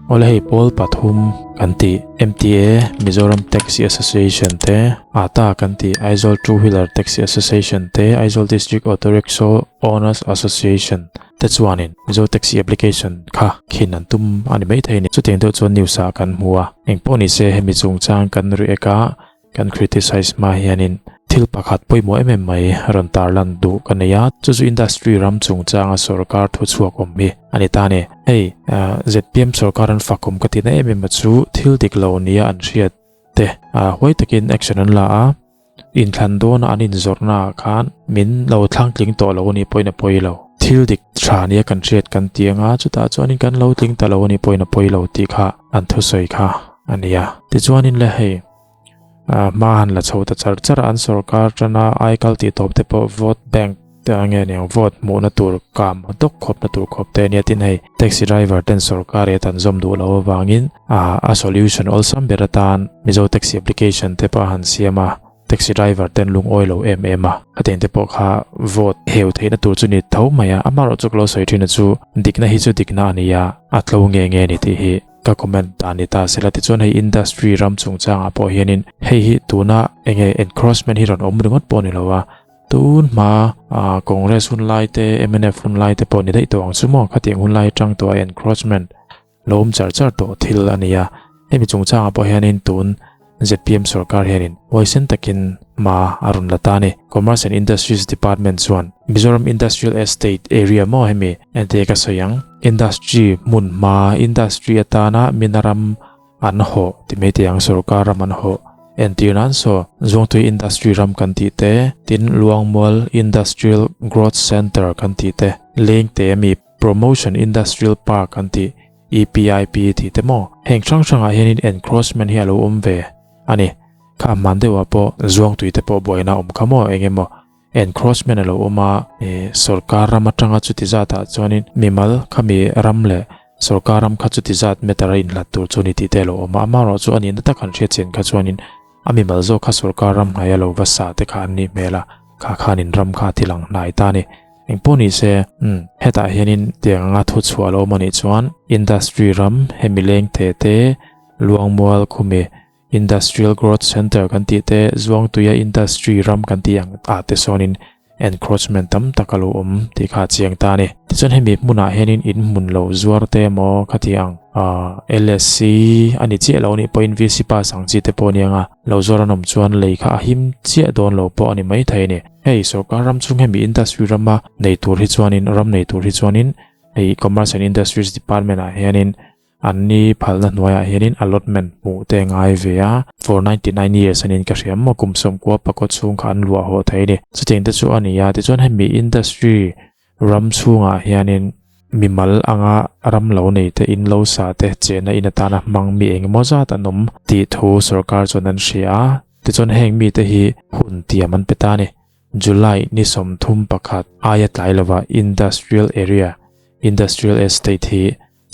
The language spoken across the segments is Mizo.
Awle hei pawl pathum kan tih MTA Mizoram Taxi Association te, ata kan tih Aizawl Two Wheeler Taxi Association te, Aizawl District Auto Rickshaw Owners Association te chuanin Mizo Taxi Application kha khin an tum a ni maithei a ni. Chutiang deuh chuan news ah kan hmu a, engpawh ni se hemi chungchang kan react a, Kan criticize hma hianin thil pakhat pawimawh em em mai rawn tarlan duh ka nei a, chu chu industry ram chungchanga sorkar thuchhuak awm hi a ni ta a ni. Hei, zpm sorkar an fakawm ka tihna em em a chu thil dik lo nia an hriat te huai takin action an la a, inthlan dawna an inzawrhna ah khan min lo thlang tling tawh lo a nih pawhin a pawi lo. Thil dik tha nia kan hriat kan ti anga chutah chuanin kan lo tling ta lo a nih pawhin a pawi lo tih kha an thusawi kha a ni a. Tichuanin le hei. hma han la chho ta char char a an sorkar tana aikal tih tawp te pawh vote bank te ang nge niang vote hmuhna tur kam dawk khawpna tur khawp te ania tin hei taxi driver ten sorkar e tan zawm duh loh avangin ah a solution awlsam ber atan Mizo taxi application te pawh a han siam a taxi driver ten lungawi lo em em a a teng te pawh kha vote heu theihna tur chu ni tho mai a amaherawhchu ka lo sawi thin a chu dikna hi chu dikna a ni a a tlo nge nge ni tih hi. Ka comment dan ni ta sela tichuan hei industry ram chungchangah pawh hianin hei hi tuna enge encroachment hi rawn awm ringawt pawh ni lo a, tun hma ah Congress hun lai te mnf hun lai te pawh ni daih tawh ang chu maw khatiang hun lai atang tawh a encroachment lo awm char char tawh thil a ni a, hemi chungchangah pawh hianin tun zpm sorkar hianin huaisen takin hma a rawn la ta a ni. Commerce and Industries Department chuan Mizoram Industrial Estate area maw hemi ente ka sawi ang, industry hmun hma, industry atana mina ram an hawh ti mai thei ang sorkar ram an hawh entir nan saw Zuangtui Industry ram kan tih te, tin Luangmual Industrial Growth Centre kan tih te, Lengte ami Promotion Industrial Park an tih EPIP tih te maw? Heng hrang hrangah hianin encroachment hi a lo awm ve a ni. Kha hman deuhah pawh zuangtui te pawh buaina a awm kha maw? Eng emaw encroachment a lo awm a, sorkar ram atanga chuti zatah chuanin mimal khami ram leh sorkar ram kha chuti zat meter a inhlat tur chu ni tih te a lo awm a. Amaherawh chu a nihna tak han hriat chian kha chuanin a mimal zawk kha sorkar ram hnaia lo va sa te kha an nih hmel a, kha khanin ram kha a tilang hnai ta a ni. Engpawh ni se, umm, hetah hianin tiang anga thu chhuah lo awm a nih chuan industry ram hemi leng te te, Luangmual khumi Industrial Growth Centre kan tih te, Zuangtuia Industry ram kan tih ang ah te sawnin encroachment tam tak a lo awm tih kha a chiang ta a ni. Tichuan hemi hmunah hianin in hmun lo zuar te emaw khati ang ah LSC a ni chiah lo nih pawhin VC pass ang chi te pawh a ni ang a, lo zuar an awm chuan lei kha a him chiah dawn lo pawh a ni maithei a ni. Hei sorkar ram chung hemi industry rama nei tur hi chuanin ram nei tur hi chuanin hei Commerce and Industries Department ah hianin an ni phalna hnuaiah hianin allotment hmuh te ngai ve a, for 99 years anin ka hria maw kum sawmkua pakua chhung kha an luah haw thei a ni. Chutiang te chu a ni a, tichuan hemi industry ram chhungah hianin mimal anga ram lo nei te in lo sa te chenna in atana hmang mi engemaw zat an awm tih thu sorkar chuan an hria a. Tichuan heng mite hi hun tiam an pe ta a ni. July ni 31 aia tlai lova Industrial Area, Industrial Estate hi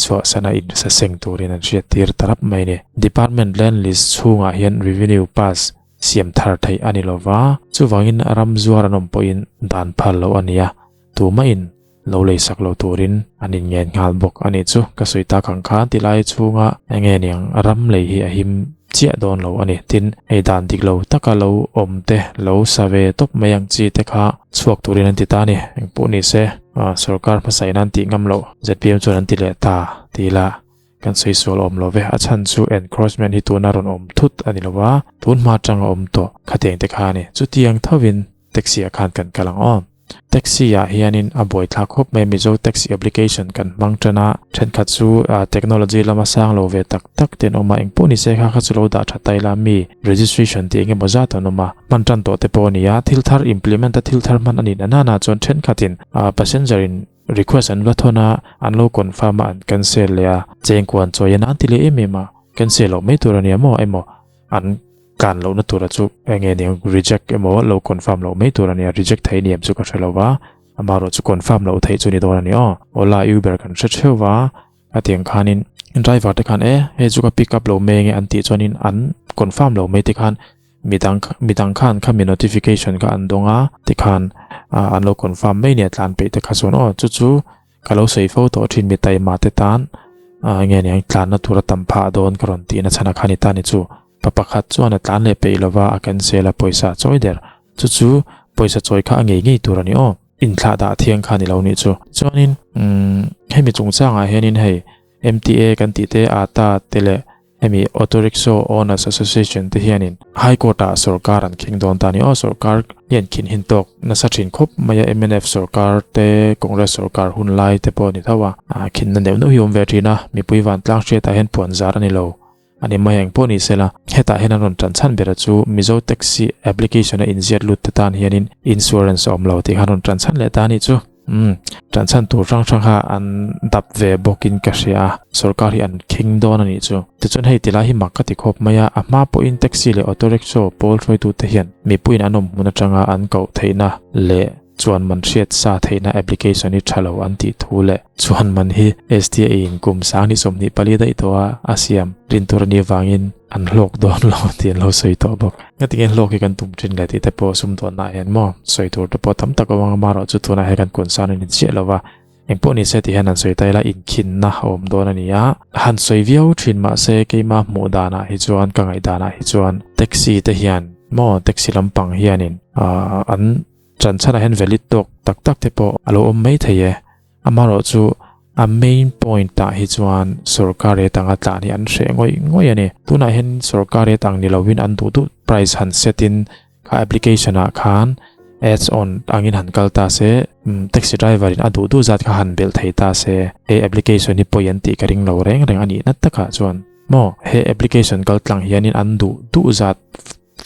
chhuahsana insa seng turin an hriat tir ta rap mai a ni. Department Land List chhungah hian Revenue Pass siam thar theih a ni lova, chuvangin ram zuar an awm pawhin dan phal loh a ni a, tumahin lo lei sak lo turin an inngen nghal bawk a nih chu. Ka sawi tak ang khan tilai chhunga enge niang ram lei hi a him chiah dawn lo a ni. Tin, hei dan dik lo taka lo awm te, lo sa ve tawp mai ang chi te kha chhuak turin an ti ta a ni. Engpawh ni se, sorkar hmasa in an tih ngam loh zpm chuan an ti leh ta ti ila kan sawi sual awm lo ve. A chhan chu encroachment hi tuna rawn awm thut a ni lo va, tun hma atanga awm tawh khatiang te kha a ni. Chutiang thovin taxi ah khan kan kal ang aw. Taxi ah hianin a buaithlak khawp mai Mizo taxi application kan hmang tan a, thenkhat chu technology lama sang lo ve tak tak te an awm a, engpawh ni se kha kha chu lo dah tha ta ila mi registration tih engemaw zat an awm a, hman tan tawh te pawh a ni a, thil thar implement a thil thar hman a nih na nana chuan thenkhatin passenger in request an va thawn a, an lo confirm a an cancel leh a, chengkuan chawi an ti leh em em a, cancel loh mai tur a nia maw emaw an Kan lohna tura chu enge niang reject emaw lo confirm loh mai tur ania reject thei ni em chu ka hre lo va amaherawh chu confirm loh theih chu ni dawn ani aw Ola Uber kan hre theuh va a tiang khanin driver te khan e hei chu ka pick up lo mai enge an tih chuanin an confirm lo mai te khan midang midang khan khami notification kha an dawng a tikhan an lo confirm mai nia tlan peih te kha chuan aw chu chu Ka lo sawi fo tawh thin mi taima te tan Enge niang tlanna tur a tam phah dawn ka rawn tihna chhan a kha ni ta ni chu. Pa pakhat chuan a tlan leh peih lova a cancel a pawisa a chawi der. Chu chu pawisa chawi kha a ngei ngei tur a ni aw. Inthlah dah thiang kha ni lo nih chu. Chuanin umm hemi chungchangah hianin hei MTA kan tih te ata te leh Hemi Auto Rickshaw Owners Association te hianin High Court ah sorkar an khing dawn ta a ni aw. Sorkar hian khin hin tawk nasa thin khawp mai a, mnf sorkar te Congress sorkar hun lai te pawh a ni tho a. Khinna neuh neuh hi a awm ve thin a, mipui vantlang hriatah hian puan zar a ni lo a ni mai ang pawh ni sela. Hetah hian an rawn tan chhan ber a chu Mizo Taxi Application a inziat lut te tan hianin insurance a awm lo tih kha an rawn tan chhan leh ta a nih chu. Umm, tan chhan tur hrang hrang kha an dap ve bawkin ka hria a, sorkar hi an khing dawn a nih chu. Tichuan hei tilai hi mak ka ti khawp mai a, a hma pawhin taxi leh auto rickshaw pawl hruaitute hian mipuiin an awm hmun atanga an koh theihna leh chuan man hriat sa theihna application hi tha lo an tih thu leh chuan man hi STA in kum 2024 daih tawh a a siam rin tur a nih avangin an hlawk dawn lo tih an lo sawi tawh bawk. Ngatinge hlawk hi kan tum thin le tih te pawh sumdawnna ah hian maw sawi tur te pawh tam tak a awm ang a, amaherawh chu tunah hian kan concern a ni chiah lo va, engpawh ni se tih hian han sawi ta ila inkhinna a awm dawn a ni a, han sawi viau thin mahse keima hmuh danah hi chuan ka ngaih danah hi chuan taxi te hian maw taxi lampang hianin ahh an chanchhanah hian valid tawk tak tak te pawh a lo awm mai thei e. Amaherawh chu a main point ah hi chuan sorkar rate anga tlan hi an hreh ngawih ngawih a ni. Tunah hian sorkar rate ang ni lovin an duh duh price han set in kha application ah khan ads on angin han kal ta se, taxi driver in a duh duh zat kha han belh thei ta se, he application hi pawi an tih ka ring lo reng reng a nih na takah chuan maw he application kal tlang hianin an duh duh zat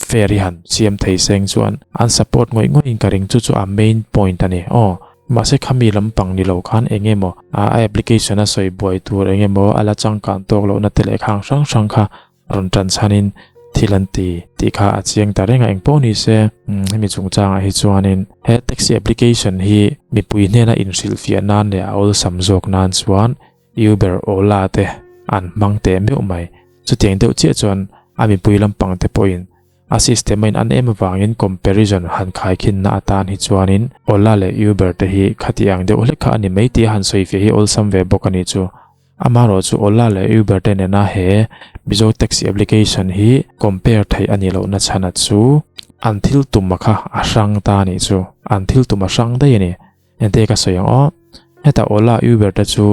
Fair hi han siam thei seng chuan an support ngawih ngawih in ka ring chu chu a main point a ni aw. Mahse khami lampang ni lo khan eng emaw a application a sawi buai tur eng emaw a la changkan tawk lohna te leh khang hrang hrang kha rawn tan chhanin thil an ti tih kha a chiang ta reng a engpawh ni se hemi chungchangah hi chuanin he taxi application hi mipui hnena inhrilhfiah nan leh a awlsam zawk nan chuan Uber, Ola te an hmang teh meuh mai. Chutiang deuh chiah chuan a mipui lampang te pawhin a system a in an em avangin comparison han khaikhinna atan hi chuanin Ola leh Uber te hi khati ang deuh hlek kha a ni mai tih a han sawi fiah hi awlsam ve bawk a nih chu. Amaherawh chu Ola leh Uber te nena he Mizo Taxi application hi compare theih a nih lohna chhana chu an thil tum a kha a hrang ta a nih chu. An thil tum a hrang daih a ni. Ente ka sawi ang aw. Heta Ola Uber te chu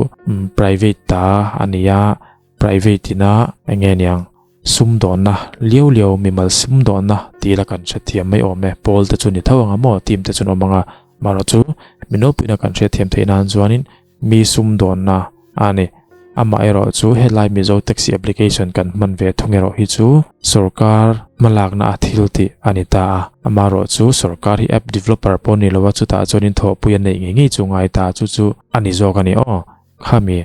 private ta a ni a, private ina enge niang sumdawnna liau liau mimal sumdawnna tih ila kan hrethiam mai awm e. Pawl te chu ni tho ang a maw team te chu an awm ang a, marawh chu minawpuina kan hriatthiam theih nan chuanin mi sumdawnna a ni. Amaherawh chu helai Mizo Taxi application kan hman ve thung erawh hi chu sorkar hmalakna a thil tih a ni ta a. Amaherawh chu sorkar hi app developer pawh ni lo a, chutah chuanin thawhpui a neih ngei ngei chu ngai ta chu chu a ni zawk a ni aw. Khami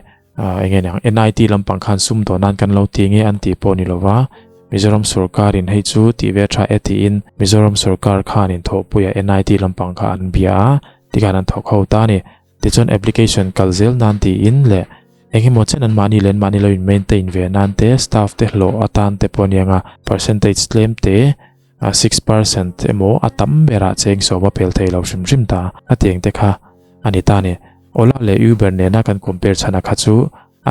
eng nge niang NIT lampang khan sumdawn nan kan lo ti nge an tih pawh ni lo va, Mizoram sorkarin hei chu tih ve tha e tiin Mizoram sorkar khanin thawhpuia NIT lampang kha an bia a, tikhan an thawk ho ta a ni. Tichuan application kal zel nan tiin leh engemaw chen an mahni leh an mahni lo in maintain ve nan te staff te hlawh atan te pawh a ni ang a, percentage tlem te 6% emaw a tam berah cheng sawm a pel thei lo hrim hrim ta a tiang te kha a ni ta a ni. Ola leh Uber nena kan compare chhana kha chu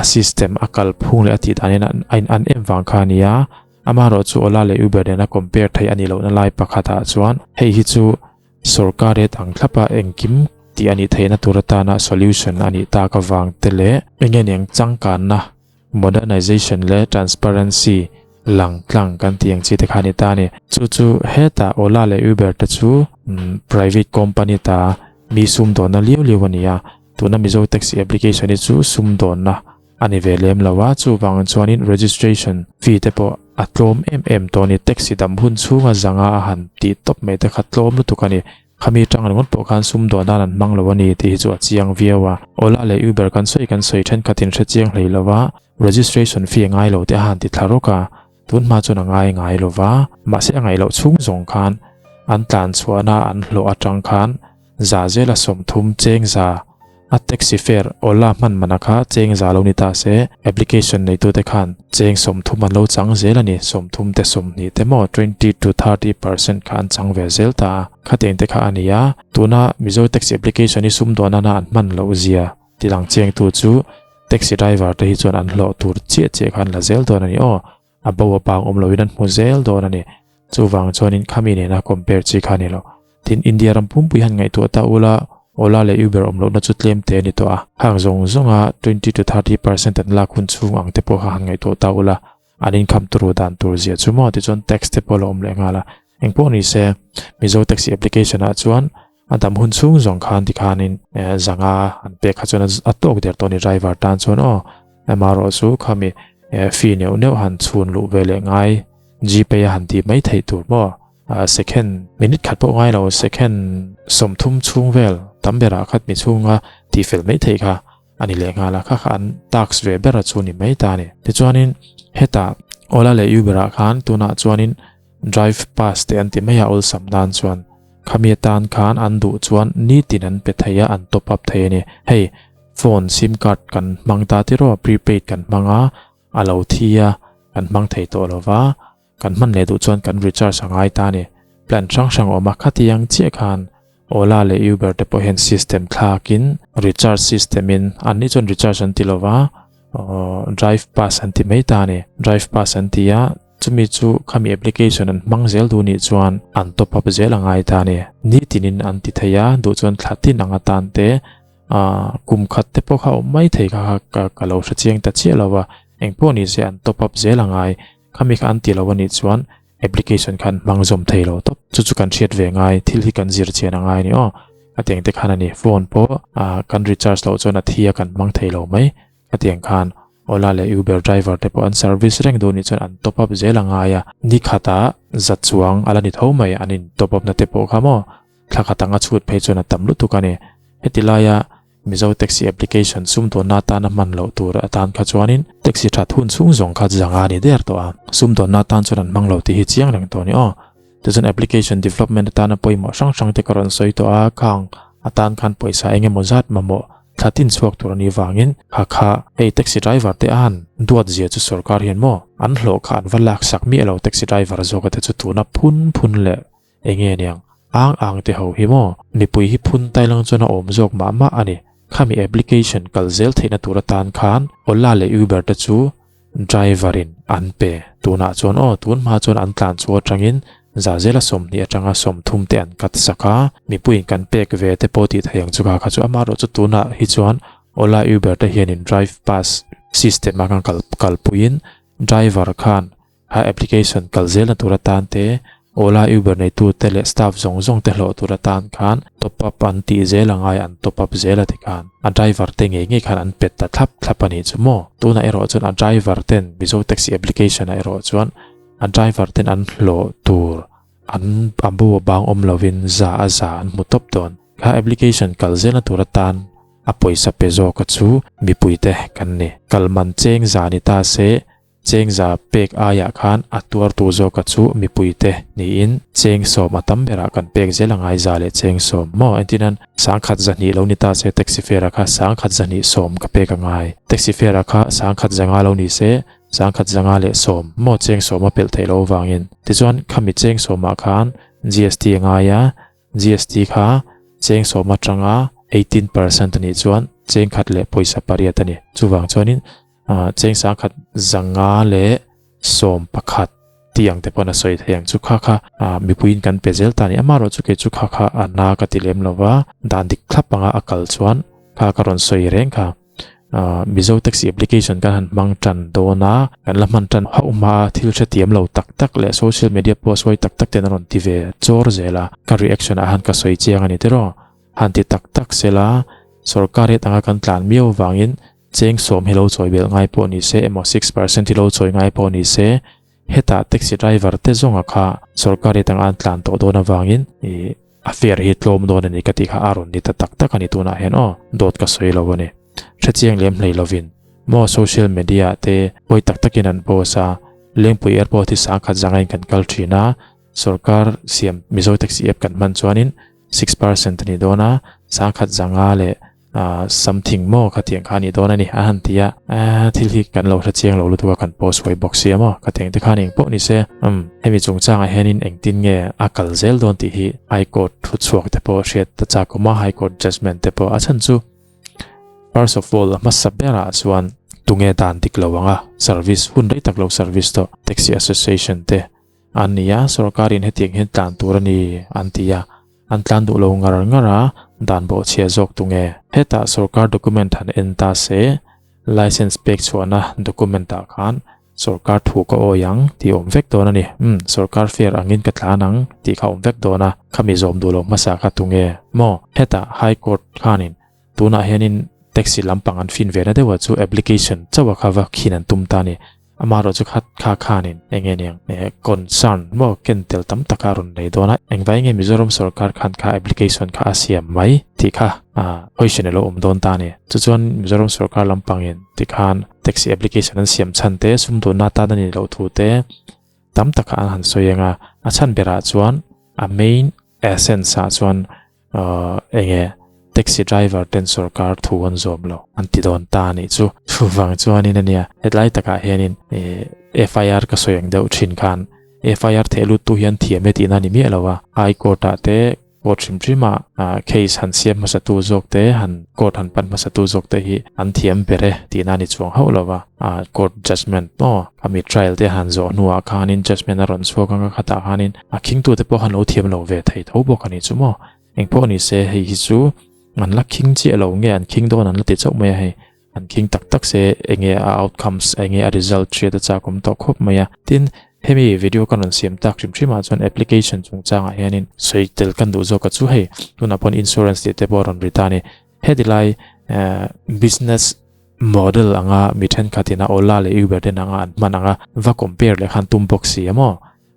a system a kal phung leh a tih danin a in an em vang kha a ni a, amaherawh chu Ola leh Uber nena compare theih a nih lohna lai pakhatah chuan hei hi chu Sorkar rate ang thlapa engkim tih a nih theihna tur atana solution a nih tak avang te leh enge niang changkanna, modernization leh transparency lang tlang kan tih ang chi te kha a ni ta a ni. Chu chu hetah Ola leh Uber te chu private company ta mi sumdawnna liau liau a ni a, tuna Mizo Taxi application hi chu sumdawnna a ni ve lem lo a, chuvang chuanin registration fee te pawh a tlawm em em tawh a ni. Taxi dam hun chhunga zanga a han tih tawp mai te kha tlawm lutuk a ni. Khami tang ringawt pawh khan sum dawh nan an hmang lo a ni tih hi chu a chiang viau a. Ola leh Uber kan sawi kan sawi thenkhatin hre chiang hlei lo va, registration fee a ngai lo te a han ti thla rawk a, tun hma chuan a ngai ngai lo va, mahse a ngaih loh chhung zawng khan an tlan chhuahna an hlawh atang khan za zela 30 cheng za a taxi fare Ola hman mana kha cheng za lo ni ta se, application neitute khan cheng 30 an lo chang zel a ni, 30 te 20 te maw 20 to 30% kha an chang ve zel ta a, khatiang te kha a ni a, tuna Mizo taxi application hi sumdawnana an hman loh zia tilang chiangtu chu. Taxi driver te hi chuan an hlawh tur chiah chiah kha an la zel dawn a ni aw. A bo a pang awm loin an hmu zel dawn a ni. Chuvang chuanin khami nena compare chi kha a ni lo. Tin, India ram pumpui han ngaihtuah ta ula, Ola leh Uber awm lohna chu tlem te a ni tawh a. Hang zawng zawnga 20 to 30% an lak hun chhung ang te pawh kha han ngaihtuah ta ula, an income turu dan tur zia chu maw tichuan tax te pawh a la awm leh nghal a. Engpawh ni se, Mizo Taxi application ah chuan a dam hun chhung zawng khan tikhanin zanga an pek kha chuan a tawk der tawh a ni driver tan chuan aw. Amaherawh chu khami fee neuh neuh han chhun luh ve leh ngai Gpay a han tih mai theih tur maw? Second minute khat pawh ngai lo second 30 chhung vel tam berah khat mi chhunga tih fel mai theih kha a ni leh nghal a, kha kha an task ve ber a chu ni mai ta a ni. Tichuanin hetah Ola leh Uber ah khan tunah chuanin drive pass te an ti mai a awlsam nan chuan khami atan khan an duh chuan nitin an pe thei a an top up thei a ni. Hei phone sim card kan hmang ta tiraw prepaid kan hmang a a lo thi a kan hmang thei tawh lo va kan hman leh duh chuan kan recharge a ngai ta a ni. Plan hrang hrang a awm a khatiang chiah khan Ola leh Uber te pawh hian system thlakin recharge system in an ni chuan recharge an ti lo va drive pass an ti mai ta a ni. Drive pass an ti a chumi chu khami application an hmang zel duh nih chuan an top up zel a ngai ta a ni. Nitinin an ti thei a duh chuan thla tin ang atan te kum khat te pawh kha a awm mai thei kha kha ka lo hre chiang ta chiah lo va engpawh ni se an top up zel a ngai khami kha an ti lo a nih chuan application khan hmang zawm thei lo tawp chu chu kan hriat ve ngai thil hi kan zir chian a ngai a ni aw a tiang te khan a ni phone pawh kan recharge loh chuan a thi a kan hmang thei lo mai a tiang khan Ola leh Uber driver te pawh an service reng duh nih chuan an top up zel a ngai a ni khatah za chuang a la ni tho mai an in top up na te pawh kha maw thla khat anga chhut phei chuan a tam lutuk a ni heti laia Mizo taxi application sumdawnna atana hman loh tur atan kha chuanin taxi that hun chhung zawng kha zanga a ni der tawh a, sumdawnna atan chuan an hmang lo tih hi chiang reng tawh a ni aw. Tichuan application development atana pawimawh hrang hrang te ka rawn sawi tawh a, khang atan khan pawisa eng emaw zat mamawh thla tin chhuak tur a nih vangin kha kha hei taxi driver te a han duat zia chu sorkar hian maw an hlawh kha an va laksak miah lo taxi driver zawka te chu tuna phun phun leh Enge niang, ang ang te ho hi maw? Mipui hi phun tailang chuan a awm zawk mah mah a ni. Khami application kal zel theihna tur atan khan Ola leh Uber te chu driver in an pe. Tunah chuan aw, tun hma chuan an tlan chu atangin za zela 20 atanga 30 te an cut sak a, mipuiin kan pek ve te pawh tih theih ang chu kha kha chu amaherawh chu tunah hi chuan Ola Uber te hianin drive pass system a kan kal kalpuiin driver khan A application kal zelna tur atan te, Ola Uber neitu te leh staff zawng zawng te hlawh tur atan khan top up an tih zel a ngai an top up zel a ti khan a driver te ngei ngei khan an pet ta thlap thlap a nih chu maw. Tunah erawh chuan a driver ten Mizo Taxi application ah erawh chuan a driver ten an hlawh tur an a bu a bang awm lovin za a za an hmu tawp dawn. Kha application kal zelna tur atan a pawisa pe zawka chu mipuite kan ni. Kal man cheng za ni ta se Chengza pek aiah khan a tuartu zawka chu mipuite niin cheng sawm a tam berah kan pek zel a ngai za leh cheng sawm maw? Entirnan 10,000 2 lo ni ta se taxi fare ah kha 10,000 2 sawm ka pek a ngai. Taxi fare ah kha 10,000 5 lo ni se 10,000 5 leh sawm maw cheng sawm a pelh theih loh avangin. Tichuan khami cheng sawmah khan GST a ngai a, GST kha cheng sawm atanga 18% a nih chuan cheng khat leh pawisa pariat a ni. Chuvang chuanin Cheng 10,000 zanga leh 11 tih ang te pawn a sawi thei ang chu kha kha mipuiin kan pe zel ta a ni. Amaherawh chu kei chu kha kha a na ka ti lem lo va, dan dik thlap anga a kal chuan kha ka rawn sawi reng kha. Mizo taxi application kan han hmang tan dawn a, kan la hman tan hauh hma a thil hrethiam lo tak tak leh social media post huai tak tak ten a rawn ti ve chawr zel a, ka reaction ah han ka sawi chiang a ni tiraw. Han ti tak tak sela sorkar hi atanga kan tlan miau avangin Cheng sawm hi lo chawi belh ngai pawh ni se emaw 6% hi lo chawi ngai pawh ni se, hetah taxi driver te zawnga kha sorkar hi tanga an tlan tawh dawn avangin ih a fare hi tlawm dawn a ni ka tih kha a rawn ni ta tak tak a ni tunah hian aw dawt ka sawi lo a ni. Hrechiang lem hlei lovin maw social media ah te pawi tak takin an post a, Lengpui airport hi 10,000 zangain kan kal thin a, sorkar siam Mizo taxi app kan hman chuanin 6% a ni dawn a, 10,000 zanga leh something maw kha tiang kha a nih dawn a ni a han ti a, thil hi kan lo hre chiang lo lutuk a kan post huai bawk sia maw ka tiang te khan eng pawh ni se umm hemi chungchangah hianin engtin nge a kal zel dawn tih hi high court thu chhuak te pawh hriat ta chak awm a high court judgement te pawh a chhan chu. First of all, a hmasa berah chuan tunge dan dik lo anga service hun rei tak lo service tawh Taxi Association te an ni a, sorkarin hetiang hian tlan tur a ni an ti a, an tlan duh lo ngar ngar a, dan bawhchhia zawk tunge. Hetah sorkar document han en ta se, license pek chhuahna document ah khan sorkar thu ka awi ang tih awm vek dawn a ni. Umm, sorkar fare angin ka tlan ang tih kha awm vek dawn a, khami zawm duh lo hmasa kha tunge maw? Hetah High Court khanin Tunah hianin taxi lampang an fin ve na deuh a chu application chauh a kha va khin an tum ta a ni. Amaherawh chu kha kha khanin eng nge niang eh concern maw ken tel tam tak a rawn nei dawn a, engvai nge Mizoram sorkar khan kha application kha a siam mai tih kha ah question a lo awm dawn ta a ni. Chu chuan Mizoram sorkar lampangin tikhan taxi application an siam chhan te sumdawnna atan a nih loh thu te tam taka an han sawi ang a, a chhan berah chuan a main essence ah chuan Ahh enge taxi driver ten sorkar thu an zawm lo an ti dawn ta anih chu. Chuvang chuanin ania hetlai takah hianin eh FIR ka sawi ang deuh thin khan FIR theh lut tu hian thiam e tihna a ni miah lo a, High Court ah te court hrim hrim ah ah case han siam hmasa tu zawk te han court han pan hmasa tu zawk te hi an thiam ber e tihna a ni chuang hauh lo a, ah court judgement maw khami trial te han zawh hnuah khanin judgement a rawn chhuak ang a khatah khanin A khingtute pawh khan lo thiam lo ve thei tho bawk a nih chu maw. Eng pawh ni se hei hi chu an la khing chiah lo nge an khing dawn an la ti chauh mai a hei. An khing tak tak se enge a outcomes enge a result hriat a chak awm tawh khawp mai a. Tin, hemi video ka rawn siam tak hrim hrim ah chuan application chungchangah hianin sawi tel kan duh zawk a chu hei tunah paw'n insurance tih te pawh a rawn ri ta a ni. Heti lai business model anga mi thenkhatin a Ola leh Uber ten anga an hman anga va compare leh khan tum bawk si a maw.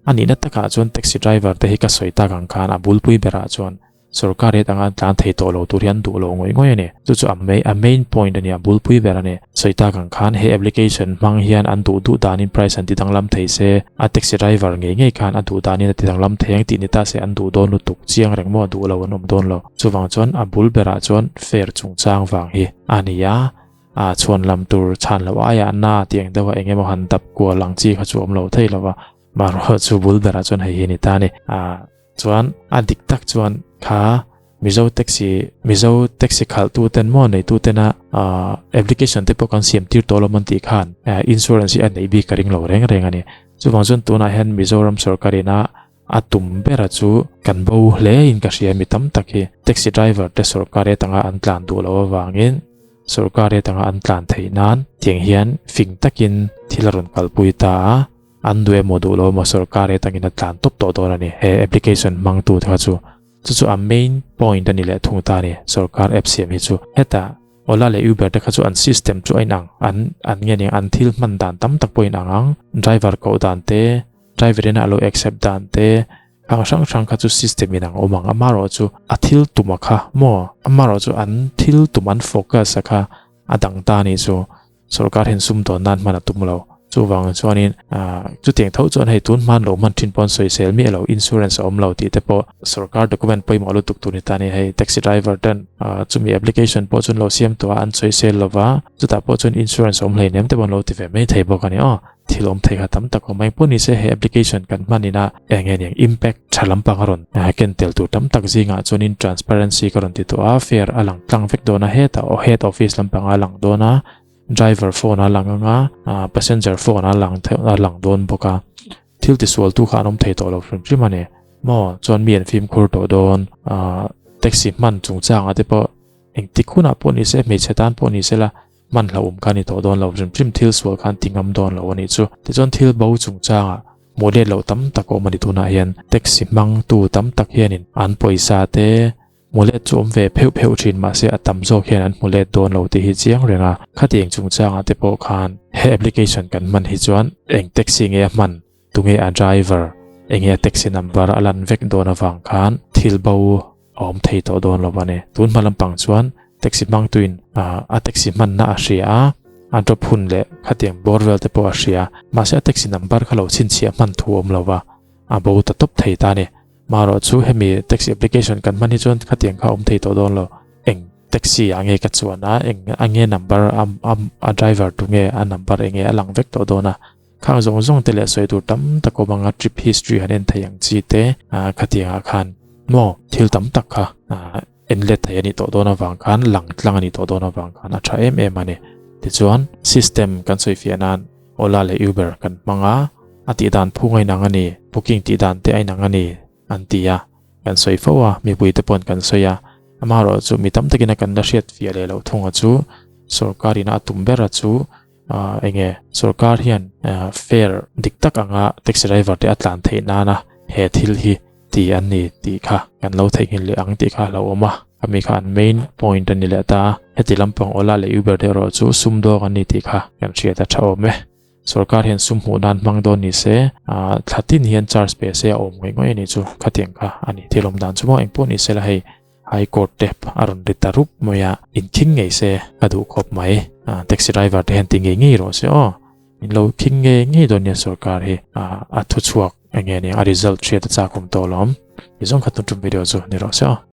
A nihna takah chuan taxi driver te hi ka sawi tak ang khan a bulpui berah chuan sorkar rate anga an tlan thei tawh lo tur hi an duh lo ngawih ngawih a ni. Chu chu a main a main point a ni, a bulpui ber a ni. Sawi tak ang khan he application hmang hian an duh duh danin price an ti danglam thei se, a taxi driver ngei ngei khan a duh danin a ti danglam thei ang tih ni ta se an duh dawn lutuk chiang reng maw a duh lo an awm dawn lo. Chuvang chuan a bul berah chuan fare chungchang vang hi a ni a. A chhuan lam tur chhan loh aiah na tih ang deuha eng emaw han dap kual ang chi kha chu awm lo thei lo va, mahrawh chu bul berah chuan hei hi a ni ta a ni. A chuan a dik tak chuan kha Mizo taxi Mizo taxi khalh tu ten maw nei tu tena application te pawh kan siam tir tawh lo an tih khan insurance hi a neih bik ka ring lo reng reng a ni. Chuvang chuan tunah hian Mizoram sorkar ina A tum bera chu kan bo hle in ka hria mi tam tak hi taxi driver te sorkar atanga an tlan duh loh avangin sorkar atanga an tlan theih nan tiang hian fing takin thil a rawn kalpui ta a, an duh emaw duh lo emaw sorkar atangin a tlan tawp tawh dawn a ni he application hmang tu te kha chu. Chu chu a main point a ni leh thung ta a ni sorkar app siam hi chu hetah Ola leh Uber te kha chu an system chu a inang an an nge nia an thil hman dan tam tak pawh a inang ang driver koh dan te Driver in a lo accept dan te ang hrang hrang kha chu system in ang awm ang amarawh chu a thil tum a kha maw amarawh chu an thil tum an focus a kha a dang ta a nih chu sorkar hian sum dawn nan hman a tum lo chuvang chuanin ah chutiang tho chuan hei tun hman lo hman thin pawh an sawisel miah lo insurance a awm lo tih te pawh sorkar document pawimawh lutuk tur ni ta a ni hei taxi driver ten ah chumi application pawh chu an lo siam tawh a an sawisel lova chutah pawh chuan insurance a awm hleinem te pawh an lo ti ve mai thei bawk a ni aw. Thil awm thei kha tam tak awm a, engpawh nise he application kan hman ina eng nge niang impact tha lampang a rawn ken tel tur tam tak zingah chuanin transparency ka rawn ti tawh a, fare a lang tlang vek dawn a, hetah aw head office lampang a lang dawn a, driver phone a lang ang a, passenger phone a lang a lang dawn bawk a, thil tisual tu kha an awm thei tawh lo hrim hrim a ni maw, chuan mi an fimkhur tawh dawn, taxi hman chungchangah te pawh engtik hunah pawh nise hmeichhe tan pawh nise la. Hman hlauhawm kha ni tawh dawn lo, hrim hrim thil sual khan ti ngam dawn lo a nih chu. Tichuan thil bo chungchangah hmuh let loh tam tak a awm a ni tunah hian taxi hmangtu tam tak hianin an pawisa te hmu let chu awm ve pheuh pheuh thin mahse a tam zawk hian an hmu let dawn lo tih hi chiang reng a. Khatiang chungchangah te pawh khan he application kan hman hi chuan eng taxi nge a hman, tunge a driver, enge a taxi number a lan vek dawn avang khan thil bo a awm thei tawh dawn lo a ni. Tun hma lampang chuan taxi hmangtuin a taxi hmanna a hria a, a drop hun leh khatiang bawr vel te pawh a hria. Mahse a taxi number kha lo chhinchhiah hman thu a awm lo va, a bo ta tawp thei ta a ni. Marawh chu hemi taxi application kan hman hi chuan khatiang kha a awm thei tawh dawn lo. Eng taxi ah nge ka chuan a, eng a nge number a a driver tu nge a number eng nge a lang vek tawh dawn a. Khang zawng zawng te leh sawi tur tam tak awm anga trip history han en thei ang chi te khatiangah khan maw thil tam tak kha. en let thei a nih tawh dawn avang khan lang tlang a nih tawh dawn avang khan a tha em em a ni. Tichuan system kan sawifiah nan Ola leh Uber kan hmang a, a tih dan phung a inang a ni, booking tih dan te a inang a ni an ti a, kan sawi fo a, mipui te pawn kan sawi a, amaherawh chu mi tam takin a kan la hriat fiah leh loh thung a chu sorkar ina a tum ber a chu eng nge sorkar hian fare dik tak anga taxi driver te a tlan theih nana he thil hi ti an ni tih kha kan lo theihnghilh leh ang tih kha a lo awm a, khami kha an main point a ni leh ta a, heti lampang Ola leh Uber te erawh chu sumdawng an ni tih kha kan hriat a tha awm e. Sorkar hian sum hmuh nan hmang dawn ni se, thla tin hian charge pe se a awm ngawih ngawih a nih chu, khatiang kha a ni thil awm dan chu maw engpawh ni se la hei High Court te a rawn ri ta rup mai a, inkhing ngei se ka duh khawp mai, taxi driver te hian ti ngei ngei rawh se aw. Min lo khing ngei ngei dawn nia sorkar hi a thu chhuak eng nge nia a result hriat a chak awm tawh lawm. Ti zawng kha tun tum video chu ni rawh se aw.